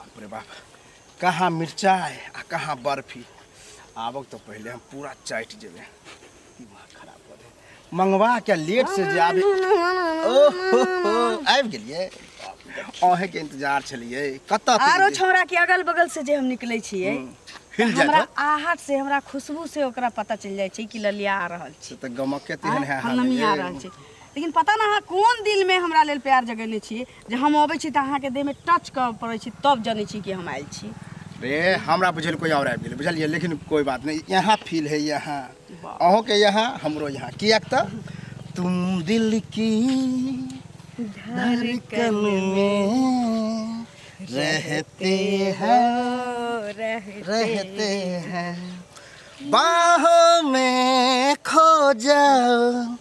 बाप रे बाप, कहाँ मिरचाइ आ कहाँ बर्फी। आबक तऽ पहिले हम पूरा चाटि जेबै, दिमाग खराब कऽ दे। मंगवा के लेट से जे आबे। ओ हो हो, आबि गेलियै, अहें के इंतजार छलियै। कतऽ आरो छौड़ा के अगल बगल से जे हम निकलै छियै, हिल जाइत हमरा होत। आहट से, हमरा खुशबू से ओकरा पता चलि जाइ छै कि ललिया आ रहल छै। से तऽ गमके तेहन है। फलनमी आ रहल छै। लेकिन पता ना अहाँ कोन दिल में हमरा लेल प्यार जगेने छियै जे हम अबै छी तऽ अहाँके देह में टच कर पड़ै छी, तब जनै छी कि हम आयल छी। रे हमरा बुझल कोई और आबि गेलै, बुझलियै? लेकिन कोई बात नहीं, यहाँ फील है, यहाँ अहूँ के यहाँ, हमरो यहाँ, किएक तऽ तुम दिल की धड़कन में रहते हैं, रहते हैं, बाहों में खो जाओ,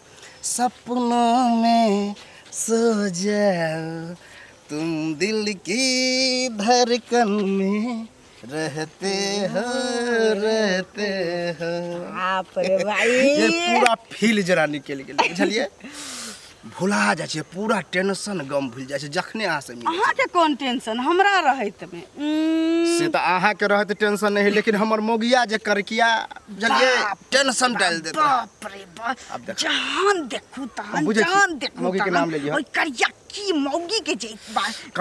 सपनों में सो जाओ, तुम दिल की धड़कन में रहते हो, रहते हो। बाप रे भाई, ये पूरा फील जरा निकलि गेलै, बुझलियै? भुला जाइ छै पूरा टेंशन, गम भूलि जाइ छै जखने अहाँ से मिलै। अहाँके कोन टेंशन हमरा रहैत में? से तऽ अहाँके रहत टेंशन नहि, लेकिन हमर मोगिया जे करकिया, बुझलियै, टेंशन डालि देत। बाप रे बाप। आब देखू। जहान देखू तहन हम बुझै छी, जहान देखू मौगी के तहन नाम लेलियै। ओहि करिया की मौगी के जे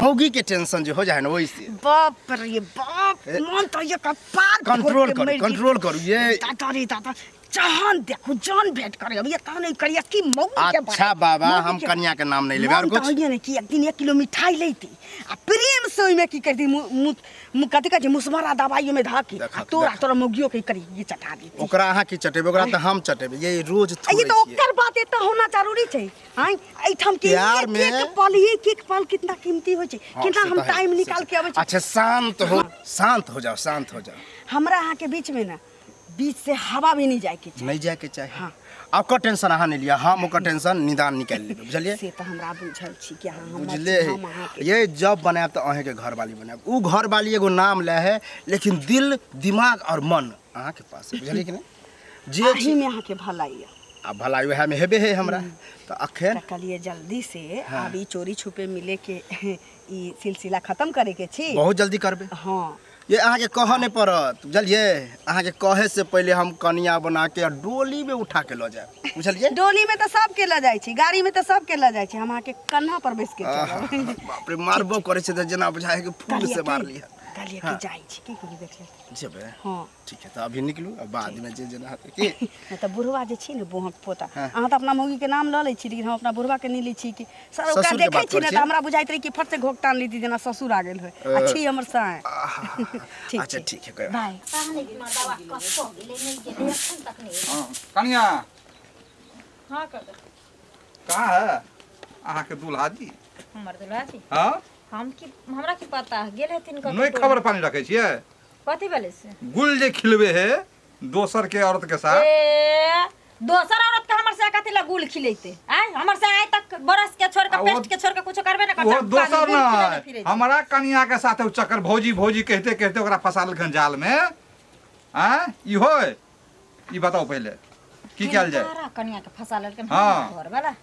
मौगी के टेंशन जे हो जाइ है ने, ओहिसे। बाप रे बाप, मन तऽ ये कपार कंट्रोल करू, कंट्रोल करू ये। दादा रे दादा, जहान देखू जान भेंट करे अब ये तहन ई करिया की मौगी के। अच्छा बाबा, हम कन्या के नाम नहीं लेबै और मन तऽ कुछ। होइए ने कि एक दिन 1 किलो मिठाई लैती आ प्रेम से ओहिमे की करती, कथी कहै छै, मुसमरा दवाई ओहिमे धऽ के आ देखक, तोरा देखक। तोरा मौगियो के करी ये चटा देती। ओकरा अहाँ की चटेबै? ओकरा तऽ हम चटेबै। ये रोज आ ये थोड़े तऽ छियै। ओकर बात एतऽ होना जरूरी छै। आँय, एहिठाम के प्यार एक में- एक पल, एक एक पल कितना कीमती होइ छै, हाँ, कितना से हम तऽ है, टाइम से निकाल तऽ- के अबै छी। अच्छा शांत हो, शांत हो जाओ, शांत हो जाओ। हमरा अहाँके बीच में ना बीच से हवा भी नहीं जाए के चाही। नहीं जाए के चाही। हाँ। आ ओकर टेंशन अहाँ नहीं लिअ, हम ओकर टेंशन निदान निकालि लेबै, बुझलियै? से तऽ हमरा बुझल छी कि अहाँ हमर बुझले छी, हम अहाँके। ये जब बनायब तऽ अहेंके घरवाली बनायब। उ घरवाली एगो नाम ले है, लेकिन दिल, दिमाग और मन अहाँके पास है, बुझलियै कि नहीं? जे अही में अहाँके भलाई यऽ। आ भलाई वएह में हेबे है हमरा तऽ अखन। तऽ कहलियै जल्दी से आब ई चोरी छुपे मिले के ई सिलसिला खत्म करे के छी। बहुत जल्दी करबै। हाँ। ये अहाँके कहऽ नहि पड़त, बुझलियै? अहाँके कहे से पहिले हम कनिया बना के आ डोली में उठा के लऽ जायब, बुझलियै? डोली में तऽ सबके लऽ जाइ छी, गाड़ी में तऽ सबके लऽ जाइ छी, हम अहाँके कन्हा पर बैस के चलब। बाप रे, मारबो करै छै तऽ जेना बुझाइ है कि फूल कहलियै से की- मारली है। कहलियै कि जाइ छी की करी देख ले। जेबै? हाँ। ठीक है, तऽ अभी निकलू आ बाद में जे जेना हेतै की। नहि तऽ बुढ़वा जे छी ने बोहक पोता। हाँ। अहाँ तऽ अपना मौगी के नाम लऽ लै छी, लेकिन हम अपना बुढ़वा के नहि लै छी कि सर ओकरा ससुरके देखै बात छी ने करै तऽ छियै? हमरा बुझाइत रहै कि फट से घोघ तान लेती जेना ससुर आ गेल होय आ छी हमर साँय। ठीक अच्छा छै। ठीक है, कोई बात बाय। दवा कतऽ गेलै, नहि गेलै, एखन तक नहि एलै। हाँ, कनिया। हाँ काका। कहाँ है अहाँके दूल्हा जी? हमर दुल्हा जी? हाँ। हम की, हमरा की पता, गेल हेथिन कतौ। नहि खबर पानी रखै छियै? कथी भेलै से? गुल जे खिलबे है दोसर के औरत के साथ। ए, दोसर औरत के हमर से कथी ला गुल खिलेते? आय हमर से आइ तक बरस के छोड़ के आ वो- पेस्ट के छोड़ के कुछो करबे ना वो करता। दोसर गुल खिलेने नहीं फिरै छै। हमरा कनिया के साथ ओ चक्कर भौजी भौजी कहते कहते ओकरा फंसा लेलखिन जाल में। आँय, ई होय? ई बताउ पहिले की कयल जाय? किनकारा कनिया के फंसा लेलखिन? हाँ। हमर घर वाला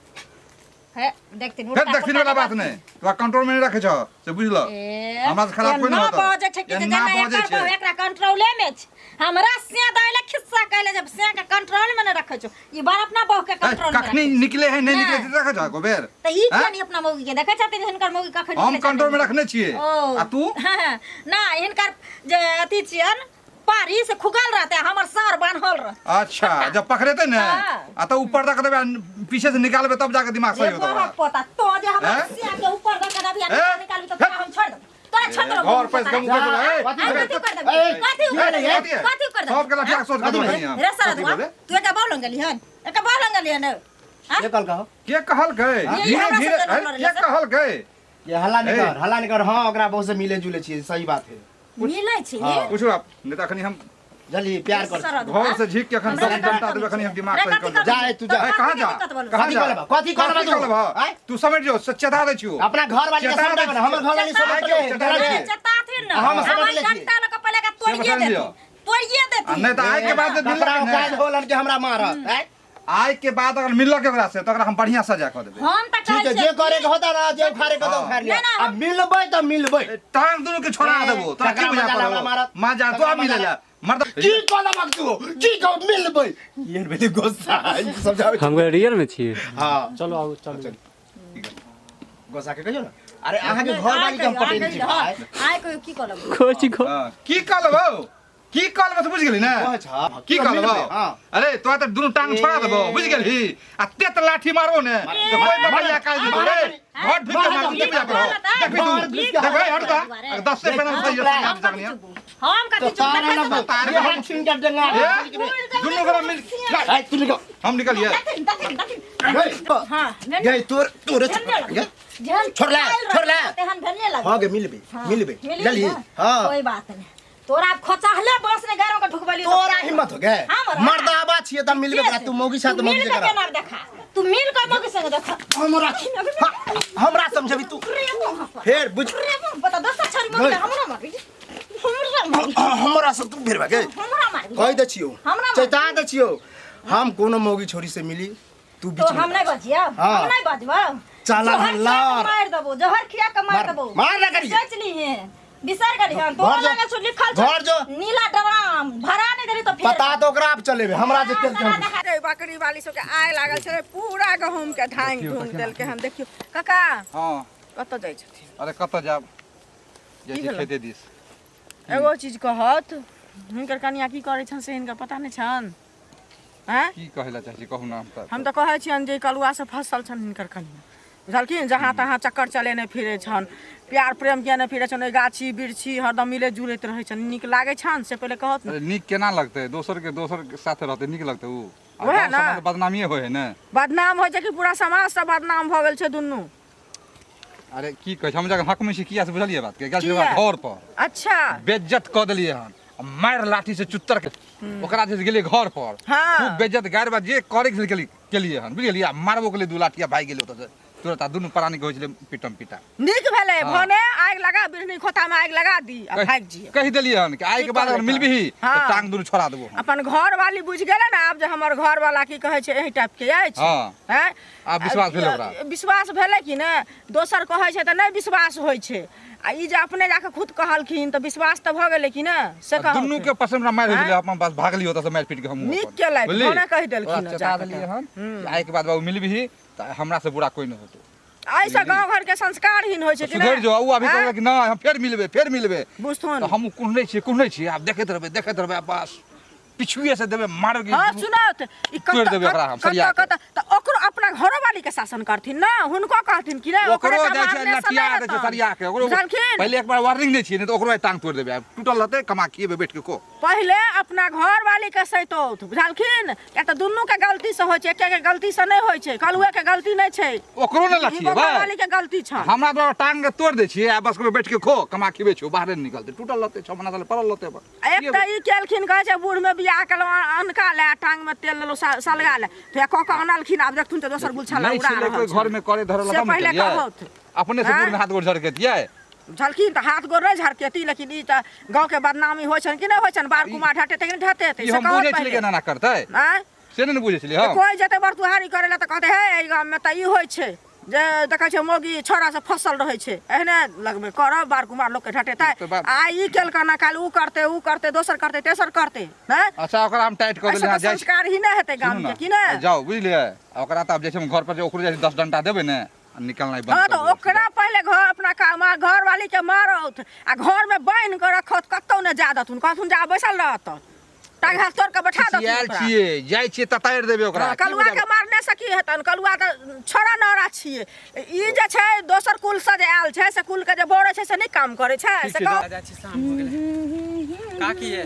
है, देखथिन फेर उल्टा देखथिन वाला पुल्टा। बात नहीं, तोरा कंट्रोल में नहीं रखे छौ से बुझल। ए, हमरा से खराब कोई एना नहीं होता। बजै छै कि जे एना जेना बजै एकर छै। बहु एकरा कंट्रोले में छै। हमरा से दैले खिस्सा कहले जब से के कंट्रोल में न रखे छौ, ई बार अपना बहु के ए, कंट्रोल में कखनी रखै छै। निकले है नहीं निकले नहि। से रखे छौ एको बेर? तऽ ई हैं? किया नहीं अपना मौगी के देखै छथिन हिनकर मौगी कखन हम निकलै छै, कंट्रोल में नहि। रखने छियै। ओ आ तू? ना हिनकर जे अथी छियन पारी से खुगल रहते, हमर सार बान्हल रहते। अच्छा, जब पकड़ेते ने हाँ। आ तो ऊपर तक देबे आ पीछे से निकालबे तब जाके दिमाग सही जे होतो। बहक पोता तो जे हमरा हैं? सिया के ऊपर दऽ के देबही आ ए? निकालबी तऽ तोरा हम छोड़ देब, तोरा छोड़ देब। घर पैस कम कर देबै, ए, कथी कर देब? कथी कर देब? कथी है? कथी कर देब? सबके लठिया के सोच के देबै कनिया। रे कथी सरदुआ, बोले? तू एका बाव लंगली हन, एका बाव लंगली हन, हाँ? के कहलका हो? के कहलकै? ये धीरे हमरा धीरे से अरे, लड़ल के से। कहलकै? ये हल्ला नहीं ए। कर, हल्ला नहीं कर। हाँ, ओकरा बहुत से मिले जुले छियै, सही बात है। मिलै छी? हाँ। पूछू आप नहीं तऽ अखनी हम जल्दी प्यार कर। सरदुआ। घर से झीक के अखन हमरा सब लगा जनता देबै, अखनी हम दिमाग रे सही कथी कर देबै। जा ए, तू जा। ए, कहाँ जा? कथी कहाँ जा? कहलबा? कथी कहलबा कथी तू? कहलबा? आँय? तू समझ जो चेता दै छियौ। अपना घर वाली के चेता समझ दै हमर घर वाली छियौ। समझ ले। चेता दै छियौ। चेताथिन न। हम समझ हमर ले छियै। डंटा लऽ कऽ पहिले एकरा तोड़िए से बता देथिन, लिअ। तोड़िए आ देथिन। नहि तऽ आइ के बाद जे कपड़ा दिलक उकाय ने होलन के हमरा मारत। आँय? आइ के बाद अगर मिललक ओकरा से तऽ ओकरा हम बढ़िया सजा कऽ देबै। हम तऽ ठीक कहै है, छियै जे करे के होता ना, जे उखाड़े के होता उखाड़ लिया। ना, ना, आ मिलबै तऽ मिलबै। टांग दुनू के छोड़ा देबो तोरा की तकरा बुझा मजा पड़ो? हमरा मारत। मजा तो तकरा मिले मजा ला मर्द की कहलक तू? की कह मिलबै? ये भेलै गुस्सा, ई समझाबै। हम रियल में छियै। हाँ। चलू आउ, चलू। गुस्सा के कहियो ना। अरे अहाँ के घर वाली के हम पटेने छी भाई। आइ कहियो की कहलक? कोची को हाँ, की कहलबौ? की कहलबौ से बुझि गेली ने? कहै छ, की कहलबौ? मिलबै, हाँ। अरे तोरा तऽ दुनू टांग छोड़ा देबौ, बुझि गेलही? आ तेत लाठी मारबौ ने तऽ कोइ बकैया काज देतौ रे। घर ढुकि के मारबौ, की बुझा पड़ौ? देखबी तू, देखबै हट तऽ दसे पेनल सही है। हम कथी चुप तारा देखै ना छी? तार ये हाथ छीन के डेंगा। ए, दुनू गोरा मिल ए, तू निकल। हम निकलिए। दथिन दथिन दथिन। गई। हाँ, गई तोर तोरे भेल जेहन छोड़ ले, छोड़ ले। तेहन भेले लग। हाँ गे मिलबे, मिलबे। मिली जल्दी। ना? हाँ। कोई बात नहीं, तोरा खोचाहले बस ने गारो के ढुकबली। तोरा हिम्मत हो गए? हमरा। मर्दाबा छियै त मिलबे करा। तू मौगी साथ तू मौगी मिल से के करा। केना देखा? तू मिल के मौगी संग देखा। हमरा, हाँ, हमरा समझबी तू फेर बुझ। बता दोसर छोरी मौगी हमरा मारी, हमरा मारी। हमरा से तू फेर भागे। हमरा मारी। कहि दै छियौ, हमरा मारी। चेता दै छियौ, हम कोनो मौगी छोरी से मिली तू बीच तो में हम नहीं बजिया। हाँ। हम नहीं बजबो। चला जहर खिया के लड़। मार देबो, जहर खिया के मार मार- देबो। मार ना करिए। सोच ली है, बिसर गेली हम तोरा घर जो- लगे छौ लिखल छौ। घर जो। नीला ड्राम भरा नहीं देली तो फिर पता तो ओकरा आप चलेबे हमरा जे केलकै हम। रे बकरी वाली सबके आय लागल छलै, पूरा गहूम के धांग धूंग देलकै हन। देखियौ काका। हाँ। कतऽ जाइ छथिन? अरे कतऽ जाब, जाइ की छी भेलौ? खेते दिस। एगो चीज कहत, हिनकर कनिया की करै छनि से हिनका पता नहि छनि? आँय? की कहै लए चाहै छी कहू ना। हम तऽ हम तऽ कहै छियनि जे कलुआ से फसल छनि हिनकर कनिया, बुझलखिन? जहाँ तहाँ चक्कर चलेने फिरै छनि, प्यार प्रेम केने फिरै छनि, ओहि गाछी बिरछी हरदम मिलै जुलैत रहै छनि। नीक लागै छनि से पहिले कहत ने। अरे नीक केना लगतै? दोसर के दोसर के साथे रहतै नीक लगतै उ? आ वएह गाँव ना। समाज बदनामिये होइ है ने। बदनाम होइ छै कि पूरा समाज से बदनाम भऽ गेल छै दुनू। अरे की कहै छै, हम जखन हकमै छी किया से बुझलियै बात के? गेल छलियै किया? घर पर। अच्छा। बेज्जत कऽ देलियै हन आ मारि लाठी से चुत्तर के ओकरा जे गेलियै घर पर। हाँ। खूब बेज्जत गारि बात जे करे के छलै केलियै हन, बुझलियै? आ मारबो केलियै दू लाठी आ भागि गेलियै ओतऽ से तुरंत। आ दुनू प्राणी के होइ छलै पिटम पिटा। नीक भेलै। हाँ। भने आगि लगा, बिढ़नी खोता में आगि लगा दी आ भागि जियै। कहि देलियै हन कि आइ के की बाद अगर कहबै? मिलबिही तऽ हाँ। टांग दुनू छोड़ा देबो हम। अपन घर वाली बुझि गेलै ने आब जे हमर घर वाला की कहै छै एहि टाइप के अछि। हाँ। हैं? आब विश्वास भेलै ओकरा? विश्वास भेलै कि ने? दोसर कहै छै तऽ नहि विश्वास होइ छै, आ ई जे अपने जाके खुद कहलखिन तऽ विश्वास तऽ भऽ गेलै कि ने से आ दुनू कहलखिन। के पसंद हमरा मारि आँय? भेलै, अपन बस भागली ओतऽ से मारि पीट के हमहूँ नीक अपन। केलथि, बुझली? भने कहि देलखिन ओकरा हँ चेता जाकऽ देलियै तऽ। हन कि आइ के बाद बाबू मिलबिही तऽ हमरा से बुरा कोइ नहि होतौ। एहिसँ गाँव घरके संस्कारहीन होइ छै कि सुधरि नहि? जो। उ अभी आँय? कहलक कि नहि, हम फेर मिलबै, फेर मिलबै। बुझथुन। तऽ हमहूँ कुहनै छियै, कुहनै छियै, आब देखैत रहबै, देखैत रहबै, आ बस पिछुए से देबै मारब कि हाँ सुनत ई तोड़ि देबै ओकरा हम सरिया कतऽ के। कतऽ तऽ ओकरो अपना घरो वाली के शासन करथिन ना, हुनको कहथिन कि नहि ओकरो ओकरे जाइ छै लठिया दै छै सरिया के ओकरो। बुझलखिन? पहिले एक बार वार्निंग दै छियै, नहि तऽ ओकरो आइ टांग तोड़ि देबै। आब टूटल रहतै, कमा खिएबै बैठ के को। पहिले अपना घर वाली के सैतौथ, बुझलखिन? किया तऽ दुनू के गलती से होइ छै, एके के गलती से नहि होइ छै। कलुए के गलती नहि छै, ओकरो ने हिनको लठिएबै। घरवाली के गलती छनि। हमरा द्वारा टांग के तोड़ि दै छियै आ बस कहबै बैठ के खो, कमा खिबै छियौ, बाहरे नहि निकलतै, टूटल रहतै, 6 महीना साल पड़ल रहतै अपन। आ एक तऽ ई केलखिन, कहै छै बूढ़मे बियाह केलहुँ अनका लए, टांग मे तेल लेलहुँ सलगा लए, तऽ कऽ कऽ अनलखिन, आब देखथुन तऽ दोसर गुलछाला नहि उड़ा छलै रहल कोइ छनि। घर में करे धरल से तब ने पहिले केलियै। कहौथ। अपने से आँय? बूढ़ में हाथ गोड़ झरकेतियै? झलखिन तऽ हाथ गोड़ नहि झरकेती, लेकिन ई तऽ गाँव के बदनामी होइ छनि कि नहि होइ छनि? बार कुमार ढटेतै कि नहि ढटेतै ई से हम कहौथ बुझै छलियै पहिले। कि एना एना करतै आँय? से नहि ने बुझै छलियै हम। कोइ जेतै बरतुहारी करै लए तऽ कहतै हे एहि गाममे तऽ ई होइ छै जे देखै छै मौगी छौड़ा सब फसल रहै छै, एहने लगबै करब बार कुमार लोकके ढटेतै। तऽ बात- आ ई केलकै ना, काल्हि उ करतै, उ करतै, दोसर करतै, तेसर करतै, नहि? अच्छा ओकरा हम टाइट कऽ एहिसँ देलियै तऽ जाइ छी। संस्कार ही नहि हेतै सुनू गामके ने, कि नहि? जाउ बुझलियै? आ ओकरा तऽ आब जाइ छै हम घर पर जे ओकरो जाइ छै 10 डंटा देबै ने आ निकलनाइ बंद हाँ कऽ तऽ देबै। ओकरा पहिले घर अपना घर वाली के मारौथ आ घर में बान्हि कऽ रखौथ, कतौ नहि जा देथुन, कहथुन जा बैसल रहत, टांग हाथ तोड़ के बैठा देथुन खिसियाल ओकरा। छियै, जाइ छियै ततारि देबै ओकरा। हाँ, की कलुआ बुझाबै? के मार नहि सकी हेतन, कलुआ तऽ छोड़ा नौरा छियै। ई जे छै दोसर कुल से जे आयल छै से कुल के जे बोरे छै से नहि काम करै छै ठीक से छै, कहू। जाइ छी, शाम हो गेलै। काकी ये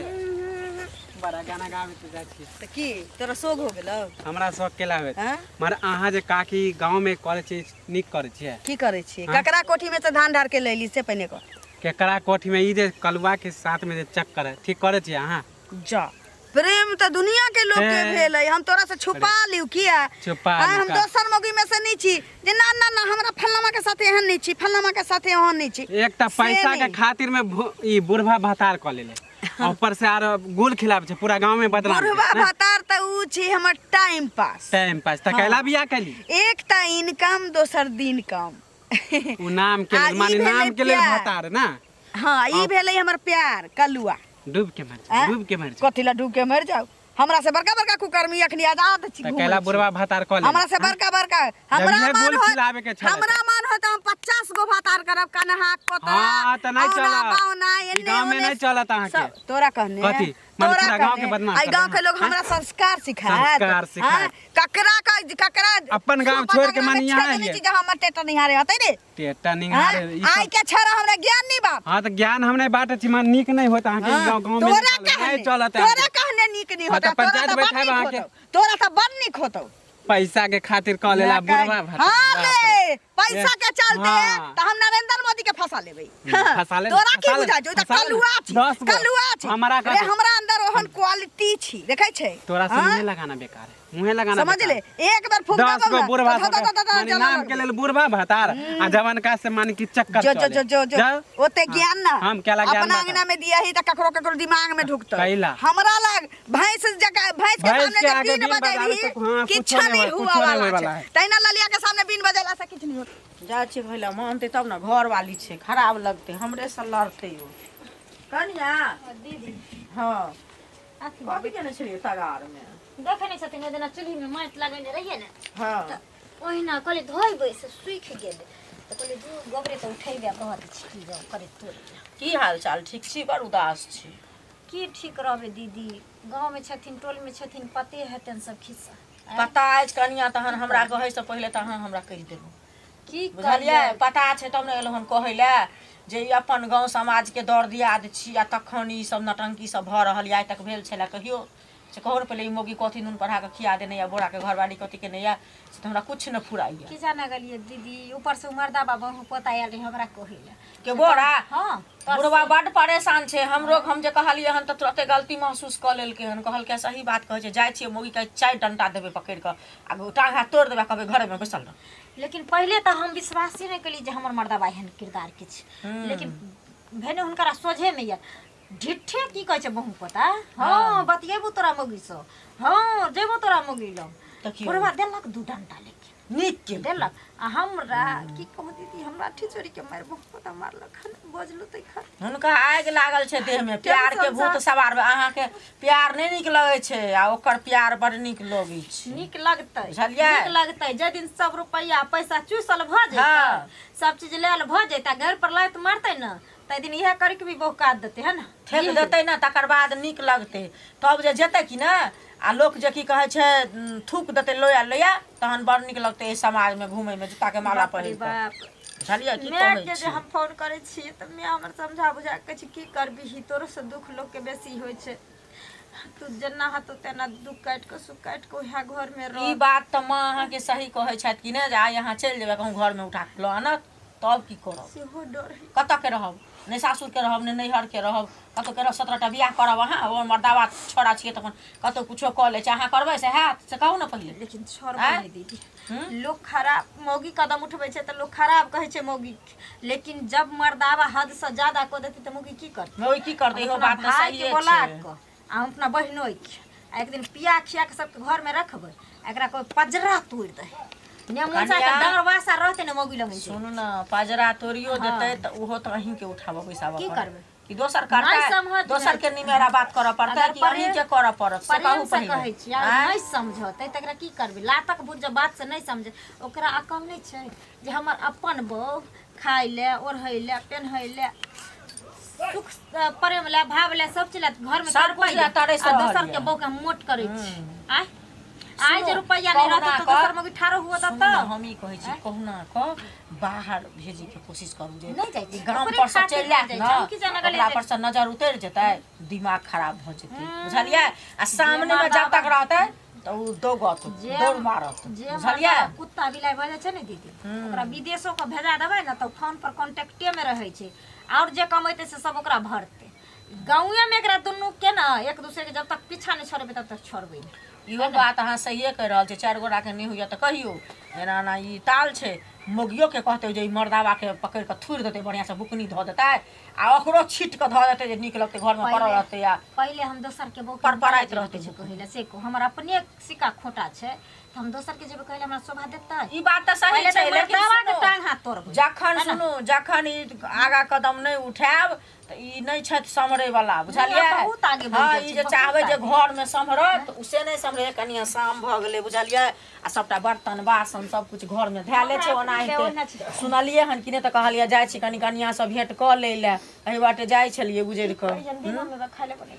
बड़ा गाना गाबैत जाइ छी। तऽ की तोरा शोग हो गेलौ? हमरा शौक केला होयत? हाँ? मगर अहाँ जे काकी गाँव में करै छी, नीक करै छियै? की करै छियै? ककरा कोठी में से धान ढार के लैली से पहिने कह। केकरा कोठी में? ई जे कलुआ के साथ में जे चक्कर है, ठीक करै छियै अहाँ? जा, प्रेम तऽ दुनिया के लोक के हे। भेल है, हम तोरा से छुपा लियौ किया? छुपा आँय, लियौ हम का? दोसर मौगी में से नहीं छी जे ना ना ना हमरा फलामा के साथे एहन नहीं छी, फलामा के साथे ओहन नहीं छी। एक तऽ से पैसा के नहि। खातिर में ई बुढ़वा भतार कऽ लेले, आ ऊपर से आर गुल खिलाबै छै पूरा गाँव में बदनाम बुढ़वा छै, ने? भतार तऽ उ उ छी हमर टाइम पास। टाइम पास तऽ कैला बियाह कैली? एक ता इनकम दोसर दिन कम। ओ नाम के आ लेल ई माने भेलै नाम के लेल प्यार। भतार ना। हाँ, ई भेलै हमर प्यार कलुआ। डूब के मर जाओ, आँय? डूब के मर जाओ। कथी ला डूब के मर जाओ? हमरा से बड़का बड़का कुकर्मी अखनी आजाद छी, तऽ घूमै कैला छी। बुढ़वा भतार कऽ ले? हमरा से बड़का बड़का हमरा इहे मन गोल होत, खिलाबे के छलै हमरा तऽ। मन होत हम 50 गो भातार करब, कन्हा कोतरा हाँ, तऽ नहि औना चलत। बाउना ई एने गाँव में ओने नहि चलत अहाँके। सब तोरा कहने कथी? माने तोरा पूरा गाँव के कहने। बदनाम एहि गाँव करबै के लोग अहाँ? हमरा संस्कार सिखायत। संस्कार सिखायत। हाँ? ककरा ककरा अपन गाँव सुपा छोड़ के तगड़ा में माने यहाँ छेदनी एलियै। छी जे हमर टेटा निहारे हतै रे। टेटा हाँ? निहारे ई सब- आइ के छेड़ा हमरा ज्ञान नहीं बाप। हाँ तऽ ज्ञान हम नहि बाँटै छी, माने नीक नहि होत अहाँके ई गाँव, गाँव में तोरा नहि चलत, कहने नहि चलत तोरा अहाँके। कहने नीक नहीं हाँ, होता, तऽ तोरा पंचायत तऽ बड़ बैठायब नीक अहाँके। होतौ, तोरा तऽ बड़ नीक होतौ। पैसा के खातिर कऽ लेला बुढ़वा भतार। हाँ बाप रे। रे, पैसा के चलते हाँ। तऽ हम नरेंद्र मोदी के फंसा लेबै। हम्म, फंसा ले, तोरा की फंसा ले, बुझा छौ? ई तऽ फंसा ले। कलुआ छी, 10 गो। कलुआ छी। हमरा रे, कथी? हमरा अंदर ओहन क्वालिटी छी, देखै छै? तोरा से हाँ? मुँहे लगाना बेकार है, मुँहे लगाना समझ बेकार ले, है। एक बेर फूक 10 देबौ गो ने, बुढ़वा तऽ धऽ धऽ धऽ धऽ माने जलऽ नाम के लगबै। लेल बुढ़वा भतार आ जवानका से माने कि चक्कर जो जो चले। जो जो जो जाओ। ओते ज्ञान ना हम केला ज्ञान अपना बाटब। अंगना में दिया ही त ककरो ककरो दिमाग में ढुकतो। कैला? हमरा लग भैंस जका भैंस के भैंस सामने के जब आगे बीन बीन बजाबे बजेबही तो हाँ, किछु कुछो नहीं नहीं होय, हुआ कुछो नहीं वाला होय वाला छै। है। तहिना ललिया के सामने बीन बजेला से किछु नहीं होत। जाइ छियै कहै लए, मानतै तब ने, घरवाली छै, खराब लगतै, हमरे से लड़तै ओ। कनिया दीदी। हँ, अथी कथी केने छलियै तगारमे? देखै नहि छथिन, ओहि दिना चूल्हीमे माटि लगेने रहियै ने। हँ। ओहिना कहलियै धोइबै से सुखि गेलै, तऽ कहलियै दू गोबरे तऽ उठेबै आ रहऽ दै छी, की जाउ करे तोड़ि। की हाल चाल? ठीक छी? बड़ उदास छी। की ठीक रहबै दीदी, गाँवमे छथिन, टोलमे छथिन, पते हेतनि सब खिस्सा। पता अछि कनिया, तहन हमरा कहैसँ पहिले तऽ अहाँ हमरा कहि देलहुँ। की बुझलियै? करियै? पता छै तब ने एलहुँ हन कहै लए जे ई अपन गाँव समाजके दर दियाद छी आ तखन ई सब नौटंकी सब भऽ रहल यऽ। आइ तक भेल छलै कहियो? से कहू ने पहिले, ई मौगी कथी नून पढ़ा कऽ खिया देने यऽ बोराके घरवाली, कथी केने यऽ, से तऽ हमरा किछु नहि फुराइए। की जाने गेलियै दीदी, ऊपर से मर्दा बाबा पोता आयल रहै हमरा कहै लए। के बोरा? हँ। बुढ़वा बड्ड परेशान छै हमरो। हम जे कहलियै हन तऽ तुरते गलती महसूस कऽ लेलकै हन, कहलकै सही बात कहै छै, जाइ छियै मौगीके चारि डंटा देबै पकड़ि कऽ आ टांग हाथ तोड़ि देबै आ कहबै घरेमे बैसल रह। लेकिन पहिले तऽ हम विश्वासे नहि केलियै जे हमर मर्दबा एहन किरदार के छै, लेकिन भेने हुनकरा सोझेमे यऽ ढिट्ठे की कहै छै बहु पोता। हँ, बतियेबो तोरा मौगीसँ, हँ, जेबो तोरा मौगी लग। देखियौ। बुढ़वा देलक दू डंटा, लेकिन नीक के देलक। आ हमरा की कहू दीदी, हमरा ठिचोरी के मारि बहु पोता मारलक हन, बजलू तऽ खन हुनका आगि लागल छै देहमे, प्यार के भूत सवार। अहाँके प्यार नहि नीक लगै छै आ ओकर प्यार बड़ नीक लगै छै। नीक लगतै। बुझलियै? नीक लगतै जाहि दिन सब रुपैआ पैसा चूसल भऽ जेतै, सब चीज लेल भऽ जेतै आ घर पर लात मारतै ने, ताहि दिन इएह करके भी बहु काट देतै है ने। ठेक देतै ने तकर बाद नीक लगतै। तब जे जेतै कि ने आ लोक जे की कहै छै थूक देतै लोया लोया, तहन बड़ नीक लगतै एहि समाजमे घूमैमे जूताके माला बाप रे पहिर कऽ। बाप। बुझलियै की माय कहै के जे छी? हम फोन करै छियै तऽ माय हमर समझा बुझा कऽ कहै छै, की करबिही, तोरो से दुख लोकके बेसी होइ छै, तू जेना हेतौ तेना दुख काटि कऽ सुख काटि कऽ उएह घरमे ई रह। बात तऽ माँ अहाँके सही कहै छथि कि ने, जे आइ अहाँ चलि जेबै, कहूँ घरमे उठा कऽ लऽ आनत तब की करब? सेहो डर हइ। कतऽ के रहब? नहि सासुरके रहब, नहि नैहरके रहब, कतऽ के रहब? 17टा बियाह करब अहाँ? ओ मर्दाबा छोड़ा छियै तखन कतौ कुछो कऽ लै छै। अहाँ करबै से हैत से कहू ने पहिले। लेकिन छोड़बै आँय? नहि दीदी। लोक खराब मौगी कदम उठबै छै तऽ लोक खराब कहै छै मौगी के, लेकिन जब मर्दावा हद से ज्यादा कऽ देतै तऽ मौगी की करतै? मौगी की करतै? इहो अपना बात तऽ भाई के सहिए बोला छै। कऽ आ हम अपना बहिनोई के आ एक दिन पिया खिया के सबके घर में रखबै आ एकरा कोई पजरा तोड़ि दे नेमुचा के कनिया। डर वासा रहतै ने मौगी लग। सुनू ने, पजरा तोड़ियो देतै तऽ ओहो तऽ अहींके उठाबऽ बैसाबऽ की पड़त। करबै? कि दोसर नहि करतै? समझ दोसर के निमेरा बात करऽ पड़तै अगर कि अहीं के करऽ पड़त, से कहू प्रेम से पहिले। कहै छी आ आँय? नहि समझतै तकरा की करबै? लातक भूत जब बात से नहि समझे, ओकरा अकल नहि छै जे हमर अपन बहू खाय ले, ओढ़ै ले, पेन्है ले, सुख प्रेम ले, भाव ले, सब चीज ले घर में सब कुछ ले तरसि आ रहल दोसर के यऽ। बहू के हम मोट करै छी। आय आइ जे रुपैआ नहि कहुना रहतै तऽ कऽ- दोसर मौगी ठाढ़ो हुअ सुनू तऽ ने, हम ई कहै छी, कहुना कऽ बाहर भेजै के कोशिश करू जे नहि जाइ छी। ई गाम ओकरे पर से खातिर चलि जायत नहि ने जाइ छी। हम की जाने गेलियै ओकरा जे- पर से नजर उतरि जेतै, दिमाग खराब भऽ जेतै, बुझलियै? आ सामने मे जब तक रहतै तऽ ओ दौगत, जे दौड़ मारत, जे बुझलियै? मर्दा कुत्ता बिलाइ भऽ जाइ छै ने दीदी, ओकरा विदेशो के भेजा देबै ने तऽ फोन पर कॉन्टेक्टे मे रहै छै, आओर जे कमेतै से सब ओकरा भरतै। गाँवे मे एकरा दुनू के ने एक दूसरे के जब तक पीछा नहि छोड़ेबै तब तक छोड़बै नहि। इहो बात अहाँ सहिए कहि रहल छी। 4 गोटाके नहि होइए तऽ कहियौ एना एना ई ताल छै। मौगियोके कहतै जे ई मर्दाबाके पकड़ि कऽ थुरि देतै, बढ़िआँसँ बुकनी धऽ देतै आ ओकरो छीट कऽ धऽ देतै जे नीक लगतै घरमे पड़ल रहतै आ पहिले हम दोसर के बहू के परपराइत रहतै। कहै से कहू, हमर अपने सिक्का खोटा छै तऽ हम दोसर के जेबै कहै हमरा शोभा देतै? ई बात तऽ सही पहिले छै, तऽ लेकिन मर्दावा के सुनू, टांग हाथ तोड़बै। जखन सुनू, जखन ई आगा कदम नहि उठायब तऽ ई नहि छथि सम्हरै वाला, बुझलियै? बहुत आगे बढ़ि हँ, गेल ई छै, जे बहुत चाहबै जे आगे। घरमे सम्हरत उ से नहि सम्हरै। कनिया शाम भऽ गेलै, बुझलियै? आ सबटा बर्तन बासन सब कुछ घरमे धएले छै हमरा ओनाहिते। ओहिना छै। सुनलियै हन कि नहि तऽ कहलियै जाइ छी कनि कनियासँ भेँट कऽ लै लए, एहि बाटे जाइ छलियै गुजरि कऽ।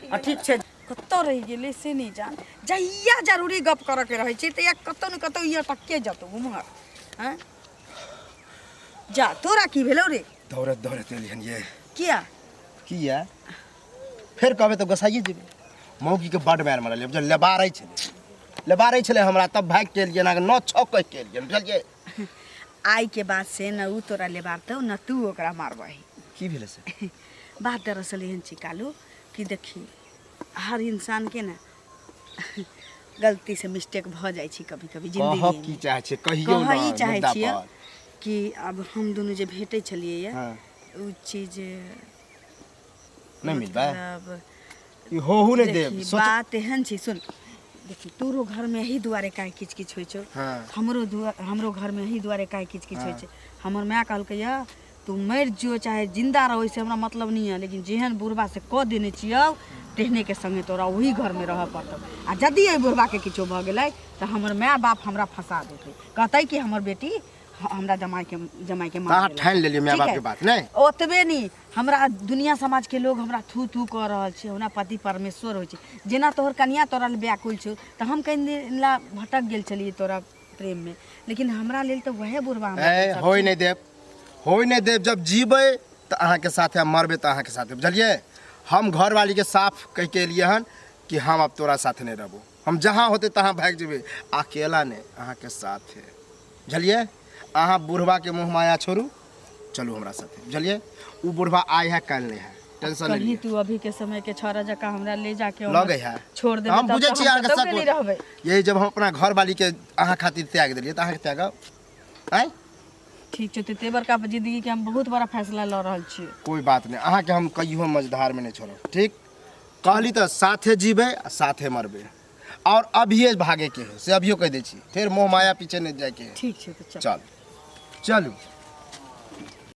आ ठीक छै। कतऽ रहि गेलै से नहि जान। जहिया जरूरी गप करऽके रहै छै तहिया कतौ ने कतौ ई अटके जतौ उम्हर। हँ जा, तोरा की भेलौ रे? दौड़ैत दौड़ैत एलियन ये। किया? किया फेर कहबै तऽ गोसाइए जेबै। मौगीके बड्ड मारि मारलियै, बुझल? लेबारै छलै, लेबारै छलै हमरा, तब भागि के एलियै, एना 9 6 कहि के एलियै, बुझलियै? आइ के बाद से न उ तोरा लेबारतौ न तू ओकरा मारबही। की भेलै से? बात दरअसल एहन छै कालू कि देखी, हर इंसान के ने गलती से मिस्टेक भऽ जाइ छै कभी कभी कहऽ जिंदगी की में। चाहै छियै कहियौ कहऽ ने ई चाहै मुद्दा छियै पर। कि अब हम दुनू जे भेटै छलियै ये हँ उ चीज नहि मिलबै। मतलब ई होहू नहि देब देखी, सोच। बात एहन छै, सुन, देखी, तोरो घरमे एही दुआरे काहे किच किच होइ छौ। हँ। हमरो दुआ हमरो घरमे एही दुआरे काहे किच किच होइ छै। हमर माय कहलकै यऽ तू मरि जियो चाहे जिंदा रहो, से हमरा मतलब नहीं है, लेकिन जेहन बुढ़बा से कऽ देने छियौ तेहने के संगे तोरा ओही घरमे रहऽ पड़तौ। आ यदि एहि बुढ़बाके किछो भऽ गेलै तऽ हमर माय बाप हमरा फंसा देतै, कहतै कि हमर बेटी हमरा जमाइके जमाइके तऽ मार अहाँ देलक। ठानि लेलियै माय ठीक बापके है? बात नहि? ओतबे नहि, हमरा दुनिया समाजके लोग हमरा थू थू कऽ रहल छै। हमरा पति परमेश्वर होइ छै। जेना तोहर कनिया तोरा लेल व्याकुल छौ तऽ हम कनि दिन ला भटक गेल छलियै तोरा प्रेममे, लेकिन हमरा लेल तऽ वएह बुढ़बा हमरा ए लेल सब होय छै। नहि देब, होय नहि देब। जब जीबै तऽ अहाँके साथे आ मरबै तऽ अहाँके साथे, बुझलियै? हम घरवालीके साफ कहि के एलियै हन कि हम आब तोरा साथे नहि रहबो, हम जहाँ होतै तहाँ भागि जेबै, अकेला नहि, अहाँके साथे, बुझलियै? अहाँ बुढ़बाके मोह माया छोड़ू, चलू हमरा साथे, बुझलियै? ओ बुढ़बा आइ है काल्हि नहि है, टेंशन नहि कहीं लिअ। तू अभी के समय के छौड़ा जकाँ हमरा ले जाके लगे है छोड़ देबै हम तब बुझै तऽ छी हम अहाँके कतौ शक के नहि रहबै। यही जब हम अपना घरवालीके अहाँ खातिर त्याग देलियै तऽ अहाँके त्यागब आँय? ठीक छै, तऽ एते बड़का जिंदगी के हम बहुत बड़ा फैसला लऽ रहल छियै। कोई बात नहीं, अहाँके हम कहियो मझधारमे नहि छोड़ब। ठीक कहली तऽ साथे जीबै आ साथे मरबै, और अभिये भागेके है से अभियो कहि दै छी, फेर मोह माया पीछे नहि जायके है। ठीक छै तऽ चल। चल चलू।